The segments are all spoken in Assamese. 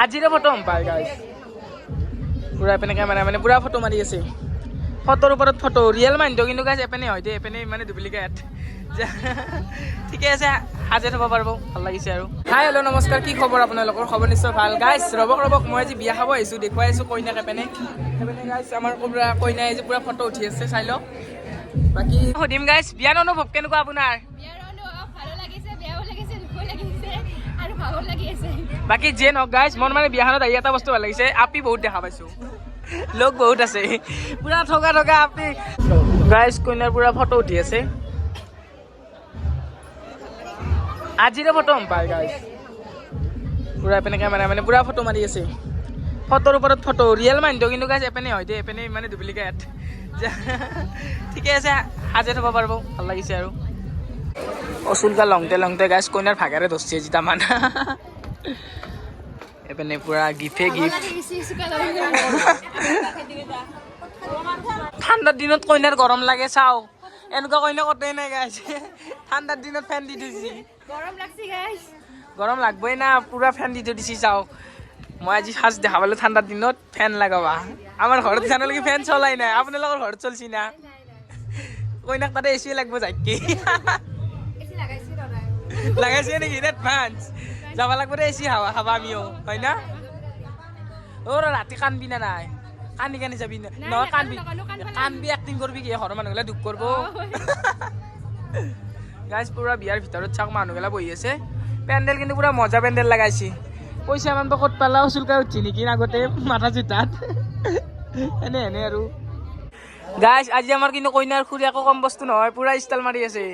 আজিৰে ফটো পায় গাইছ। পুৰা এপিনে কেমেৰা মানে পুৰা ফটো মাৰি আছে, ফটোৰ ওপৰত ফটো। ৰিয়েল মানুহটো কিন্তু গাইছ এপিনে হয় দেই, এপিনে মানে ডুপ্লিকেট। ঠিকে আছে, সাজে থ'ব পাৰিব, ভাল লাগিছে। আৰু হাই, হেল্ল', নমস্কাৰ, কি খবৰ আপোনালোকৰ? খবৰ নিশ্চয় ভাল। গাইছ, ৰ'বক ৰ'বক, মই আজি বিয়া খাব আহিছোঁ, দেখুৱাই আছোঁ কইনাক। এপিনে সেইপিনে গাইছ, আমাৰ পুৰা কইনাই আজি পুৰা ফটো উঠি আছে, চাই লওক। বাকী সুধিম গাইছ, বিয়াৰ অনুভৱ কেনেকুৱা আপোনাৰ? বিয়াৰ অনুভৱ ভালো লাগিছে, বেয়াও লাগিছে, দুখো লাগিছে আৰু ভাগৰ লাগি আছে। বাকী যিয়ে নহওক গাইছ, মোৰ মানে বিয়াখনত আহি এটা বস্তু ভাল লাগিছে, আপি বহুত দেখা পাইছোঁ, লোক বহুত আছে, পুৰা থকা থকা আপি। গাইছ, কইনাৰ পুৰা ফটো উঠি আছে। আজিৰে ফটো পায় গাইছ। পুৰা এপিনে কেমেৰা মানে পুৰা ফটো মাৰি আছে, ফটোৰ ওপৰত ফটো। ৰিয়েল মানুহটো কিন্তু গাইছ এপিনে হয় দেই, এপিনে মানে ডুপ্লিকেট। ঠিকে আছে, সাজে থ'ব পাৰিব, ভাল লাগিছে। আৰু অচুলকা লংতে লংতে গাইছ, কইনাৰ ভাগাৰে ধৰছে আজি তামান। এপিনে পুৰা গিফ্টে গিফ্ট। ঠাণ্ডাৰ দিনত কইনাৰ গৰম লাগে, চাওঁ, এনেকুৱা কইনা কতেই নাই গাইছ। ঠাণ্ডাৰ দিনত ফেন দি থৈছি। গৰম লাগছে গাইছ। গৰম লাগবই না, পুৰা ফেন দি থৈ দিছি। চাওঁ, মই আজি ফাৰ্ষ্ট দেখা পালো ঠাণ্ডাৰ দিনত ফেন লগাবা। আমাৰ ঘৰত জানালৈকে ফেন চলাই নাই, আপোনালোকৰ ঘৰত চলছি না? কইনাক তাতে এচি লাগব যাইকি। লাগাইছে নেকি? এডভান্স যাব লাগব দে, এচি হাৱা খাবা আমিও, হয় না? অ ৰাতি কানবি না নাই? কান্দি কান্দি যাবি না? নহয়, কানবি, কানবি, এক্টিং কৰবি কি, ঘৰৰ মানুহগিলা দুখ কৰব। গাইজ, পুৰা বিয়াৰ ভিতৰত চাওক, মানুহগিলা বহি আছে। পেণ্ডেল কিন্তু পুৰা মজা পেণ্ডেল লগাইছে। পইচা মান বা ক'ত পালা, চুলকা উঠছি নেকি আগতে মাথা জোতাত এনে এনে। আৰু গাইজ, আজি আমাৰ কিন্তু কইনাৰ খুৰী একো কম বস্তু নহয়, পুৰা ষ্টাইল মাৰি আছে।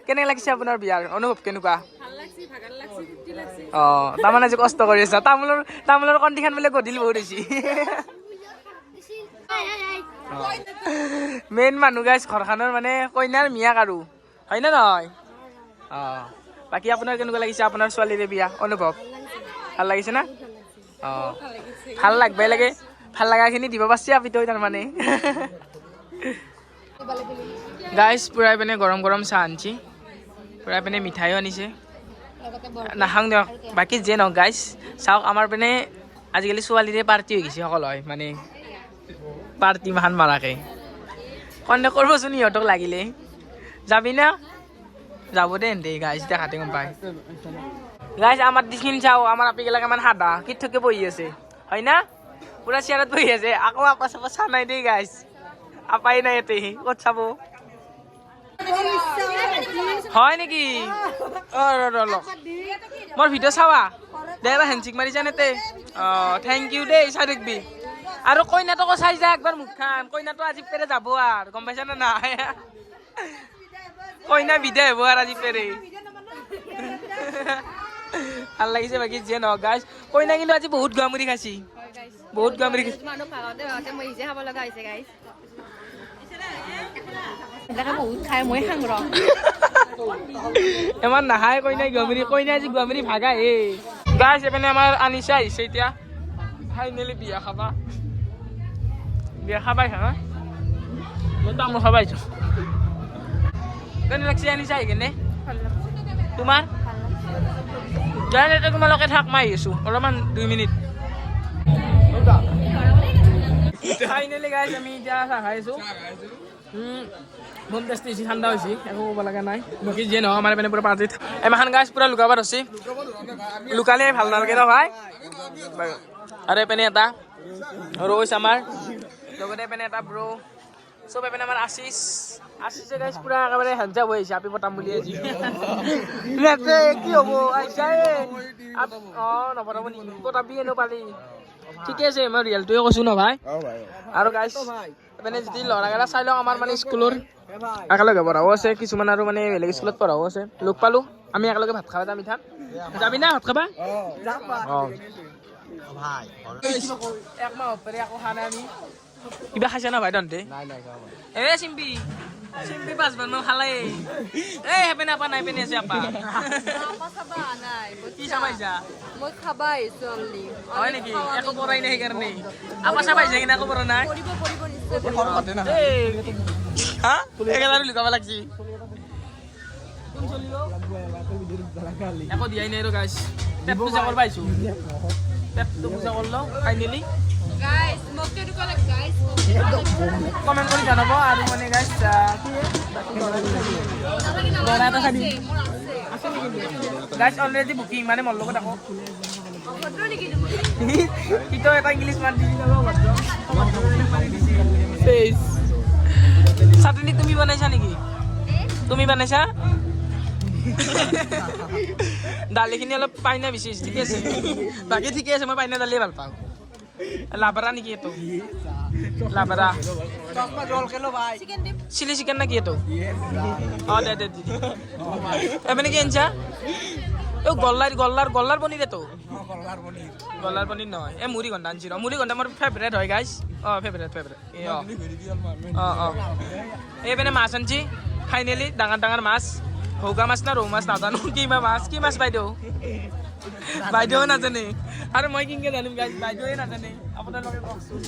কেনে লাগিছে আপোনাৰ বিয়াৰ অনুভৱ কেনেকুৱা? অ, তাৰমানে আজি কষ্ট কৰি আছা। তামোলৰ কণ্ডিখান বোলে গধূলি বহুত হৈছে। মেইন মানুহ গাইজ ঘৰখনৰ মানে কইনাৰ মিয়াক আৰু হয় নে নহয়? অ, বাকী আপোনাৰ কেনেকুৱা লাগিছে আপোনাৰ ছোৱালীৰে বিয়া অনুভৱ? ভাল লাগিছে না? অ, ভাল লাগবাই লাগে, ভাল লগাখিনি দিব পাৰছি আপিতই তাৰমানে। গাইজ, পুৰাই পিনে গৰম গৰম চাহ আনছি, পুৰাই পিনে মিঠাইও আনিছে, নাখাং দিয়ক। বাকী যিয়ে নহওক গাইজ, চাওক, আমাৰ পিনে আজিকালি ছোৱালীৰে পাৰ্টি হৈ গৈছে, সকলো হয় মানে পাৰ্টি মাখান মাৰাকে। কণ্টেক্ট কৰিবচোন সিহঁতক লাগিলে। যাবি না? যাব দে এনতে। গাইজ, দেখাতে গম পাই। গাইজ, আমাৰ দিখিন চাওঁ, আমাৰ আপিগিলাক ইমান সাদা কি বহি আছে, হয় না? পুৰা চেয়াৰত বহি আছে। আকৌ আপা চাপা চা নাই দেই গাইজ, আপাই নাই ইয়াতে, ক'ত চাব? হয় নেকি? অ ৰ ৰ ৰ, মোৰ ভিডিঅ' চাবা দে, এবাৰ হেণ্ডশ্বেক মাৰি যানে তে। অ, thank U দেই, চাই থাকবি। আৰু কইনাটোকো চাই যা একবাৰ মুখখান। কইনাটো আজি পেৰে যাব আৰু, গম পাইছা নে নাই? কইনা বিদায় হ'ব আৰু আজি পেৰে। ভাল লাগিছে। বাকী যিয়ে নহওক গাইজ, কইনা কিন্তু আজি বহুত গুৱামুৰি খাইছি, বহুত গুৱামুৰি খাইছি। মানুহ ভাগতে ভাগতে মই নিজে খাব লগা হৈছে গাইছ। বহুত খাই মই খাং ৰ। ইমান নাখায় কইনাই গুৱামুৰি। কইনা আজি গুৱামুৰি ভাগা। হে গাইজ, এইপিনে আমাৰ আনিছা আহিছে এতিয়া ফাইনেলি বিয়া খাবা। বিয়া খাবা আহিছা না? মই তামোল খাবা আহিছো। কেনে লাগছে আনিছা আহি কেনে তোমাৰ? যাই তোমালোকে থাক, মই আহি আছো অলপমান, 2 মিনিট। ফাইনেলি গাইজ, আমি এতিয়া চাহ খাই আছো। বম টেষ্টি হৈছে, ঠাণ্ডা হৈছে, একো ক'ব লগা নাই। বাকী যিয়ে নহয়, আমাৰ মানে পুৰা পাৰ্টিত এমাখান গাছ পুৰা লুকাবাত আছে, লুকালে ভাল নালাগে ন ভাই? আৰু এপিনে এটা ৰ'জ, আমাৰ লগতে এপিনে এটা ব্ৰ, চব এপিনে আমাৰ আশিষ। আশিষে গাইছ পুৰা একেবাৰে হেঞ্চাপ হৈ আহিছে, আপি পতাম বুলি আজি। কি হ'ব আহিছা? অ, নপতাব নেকি? পতাবি এনেও পালি। ঠিকে আছে, মই ৰিয়েলটোৱে কৈছো ন ভাই? আৰু গাইছ, মানে যদি ল'ৰাকেইটা চাই লওঁ, আমাৰ মানে স্কুলৰ একেলগে পঢ়াও আছে কিছুমান আৰু মানে বেলেগ স্কুলত পঢ়াও আছে। লগ পালো আমি একেলগে ভাত খাবা যাম। ইথান যাবি না ভাত খাবা? অ, একমাহ হ'ব একো খোৱা নাই আমি। কিবা খাইছা না ভাই তহঁতে? এ চিম্পি, চিম্পি পাঁচবাৰ মান খালে। এই হেপেনে আপা নাই, পেনে আছে আপা। কি চাব আহিছা? মই খাবা আহিছো অনলি। হয় নেকি? একো পৰাই নাই সেইকাৰণে। আপা চাব আহিছা কিনে একো পৰা নাই। কৰিব কৰিব নিশ্চয়। হা, একেবাৰে লুকাব লাগছি। একো দিয়াই নাই ৰ গাইছ, পেট পূজা কৰিব আহিছো। পেটটো পূজা কৰিলোঁ ফাইনেলি। গাইস, মোক কেনেকুৱা লাগে গাইস? কমেণ্ট কৰি জনাব। আৰু মানে গাইছ, কি দৰা এটা চাই দিম। মোৰ আছে। আছে নেকি? গাইছ, অলৰেডি বুকিং, মানে মোৰ লগত আকৌ ভদ্ৰ নেকি তুমি? সিটো এটা ইংলিছ মাত দি দিব, ভদ্ৰ ভদ্ৰ। চাটনি তুমি বনাইছা নেকি? তুমি বনাইছা? দালিখিনি অলপ পাইনা বেছি হৈছে, ঠিকে আছে, বাকী ঠিকে আছে। মই পাইনা দালিয়ে ভাল পাওঁ। লাবৰা নেকি এইটো? লাবৰা। চিকেন দিম। চিলি চিকেন নেকি এইটো? অঁ, দে দে, দি দে। এ মানে কি আনছা? এই গল্লাৰ গল্লাৰ গল্লাৰ পনীৰ। এইটো গল্লাৰ পনীৰ নহয়, এই মুড়ি ঘণ্টা আনছি ৰ। মুড়ি ঘণ্টা মোৰ ফেভৰেট হয় গাইছ। অঁ, ফেভৰেট ফেভৰেট। এই অঁ অঁ অঁ এইপিনে মাছ আনছি ফাইনেলি, ডাঙৰ ডাঙৰ মাছ, ভৌগা মাছ না ৰৌ মাছ নাজানো। কি বা মাছ, কি মাছ বাইদেউ? বাইদেউ নাজানে আৰু মই কিনকে জানিম গাইছ? বাইদেৱে নাজানে, আপোনালোকে কওকচোন।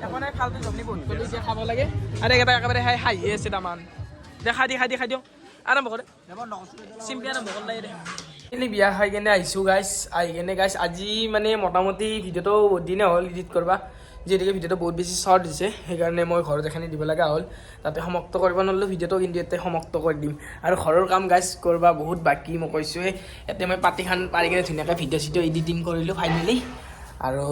একো নাই, ফাল্টু জমনি বহুত কৰিলোঁ, এতিয়া খাব লাগে। আৰু এইকেইটা একেবাৰে খাই হাঁহি আছে তামান। দে, খাই দি, খাই দি, খাই দিয়ক। আৰম্ভ কৰে চিম্পি, আৰম্ভ কৰলাই দে। কালি বিয়া খাই কেনে আহিছোঁ গাইছ। আহি কেনে গাইছ, আজি মানে মোটামুটি ভিডিঅ'টো বহুত দিনে হ'ল এডিট কৰবা, যিহেতুকে ভিডিঅ'টো বহুত বেছি শ্বৰ্ট হৈছে, সেইকাৰণে মই ঘৰত এখানি দিব লগা হ'ল, তাতে সমাপ্ত কৰিব নোৱাৰিলোঁ ভিডিঅ'টো, কিন্তু ইয়াতে সমাপ্ত কৰি দিম। আৰু ঘৰৰ কাম গাইছ কৰবা বহুত বাকী, মই কৈছোঁৱেই। ইয়াতে মই পাতিখন পাৰি কিনে ধুনীয়াকৈ ভিডিঅ' চিডিঅ' এডিটিং কৰিলোঁ ফাইনেলি। আৰু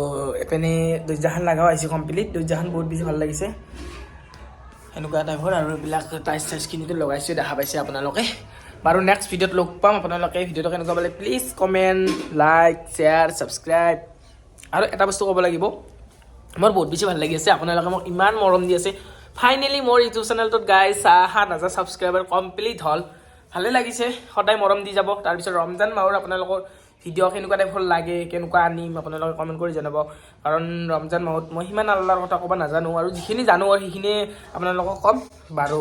এপিনে দৰ্জাখন লগাও আহিছোঁ কমপ্লিট। দৰ্জাখন বহুত বেছি ভাল লাগিছে, সেনেকুৱা টাইপৰ। আৰু এইবিলাক টাইলছ চাইলছখিনিতো লগাইছোঁ, দেখা পাইছে আপোনালোকে। বাৰু, নেক্সট ভিডিঅ'ত লগ পাম। আপোনালোকে ভিডিঅ'টো কেনেকুৱা পালে please comment, like, share, subscribe. আৰু এটা বস্তু ক'ব লাগিব, মোৰ বহুত বেছি ভাল লাগি আছে, আপোনালোকে মোক ইমান মৰম দি আছে। ফাইনেলি মোৰ ইউটিউব চেনেলটোত গাইছ 7000 ছাবস্ক্ৰাইবাৰ কমপ্লিট হ'ল, ভালে লাগিছে। সদায় মৰম দি যাব। তাৰপিছত ৰমজান মাহৰ আপোনালোকৰ ভিডিঅ' কেনেকুৱা টাইপৰ লাগে, কেনেকুৱা আনিম, আপোনালোকে কমেণ্ট কৰি জনাব। কাৰণ ৰমজান মাহত মই সিমান আল্লাহৰ কথা ক'ব নাজানো, আৰু যিখিনি জানো আৰু সেইখিনিয়ে আপোনালোকক ক'ম। বাৰু,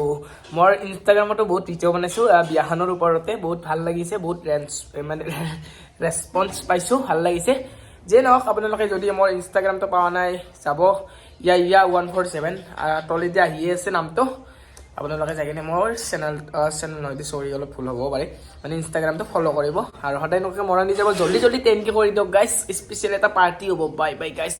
মোৰ ইনষ্টাগ্ৰামতো বহুত ভিডিঅ' বনাইছোঁ বিয়াখনৰ ওপৰতে, বহুত ভাল লাগিছে, বহুত ৰেঞ্চ মানে ৰেচপন্স পাইছোঁ, ভাল লাগিছে। যিয়ে নহওক, আপোনালোকে যদি মোৰ ইনষ্টাগ্ৰামটো পোৱা নাই, যাব ইয়া ইয়া 147, তলেদি আহিয়ে আছে নামটো। আপোনালোকে যাই কিনে মোৰ চেনেল, চেনেল নহয়, চৰি, অলপ ভুল হ'ব পাৰে, মানে ইনষ্টাগ্ৰামটো ফ'ল' কৰিব আৰু সদায় এনেকুৱাকৈ মৰম দি যাব। জল্দি জল্দি 10K কৰি দিয়ক গাইছ, স্পেচিয়েল এটা পাৰ্টি হ'ব। বাই বাই গাইছ।